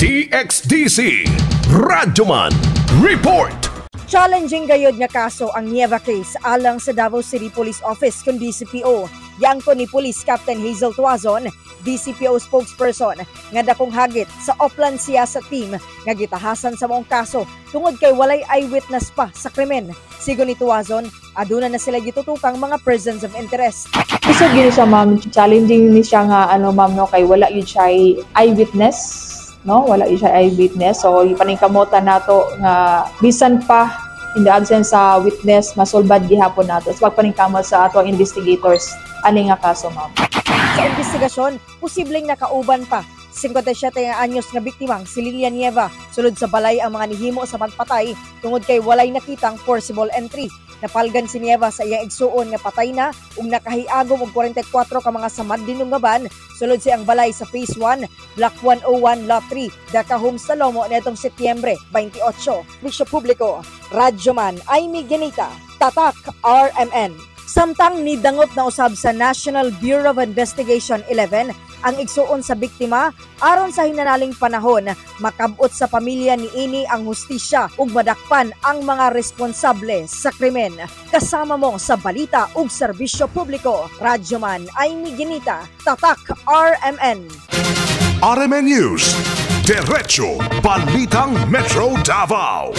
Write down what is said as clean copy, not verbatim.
DXDC Radyoman Report. Challenging gayod nga kaso ang Nieva case alang sa Davao City Police Office kun DCPO. Yangko ni Police Captain Hazel Tuazon, DCPO spokesperson, nga dakong hagit sa Oplan siya sa team nga gitahasan sa maong kaso tungod kay walay eyewitness pa sa krimen. Sigon ni Tuazon, aduna na sila gitutukang mga persons of interest. Isod gyud siya, ma'am, challenging ni siya nga ano, ma'am, no, kay wala gyud siya eyewitness, no, wala gyud siya eyewitness. So ipaningkamota nato nga bisan pa in the absence sa witness, masulbad gihapon nato. So pagpaningkamot sa ato ang investigators ani nga kaso, ma'am. Sa investigasyon, posibleng nakauban pa 57 nga anyos nga biktimang si Lilia Nieva sulod sa balay ang mga nihimo sa pagpatay tungod kay walay nakitang forcible entry. Napalgan si Nieva sa iyang igsuon nga patay na ug nakahiagom og 44 ka mga samad dinungaban sulod siyang balay sa Phase 1, Block 101, Lot 3, Daka Homes sa Lomo nitong Setyembre 28. Bisyo Publiko, Radyoman, Amy Genita, Tatak RMN. Samtang nidangot na usab sa National Bureau of Investigation 11 ang igsuon sa biktima aron sa hinanaling panahon makabot sa pamilya ni ini ang hustisya ug madakpan ang mga responsable sa krimen. Kasama mo sa balita ug serbisyo publiko, Radyoman Amy Ginita, Tatak RMN. RMN News. Diretso Balitang Metro Davao.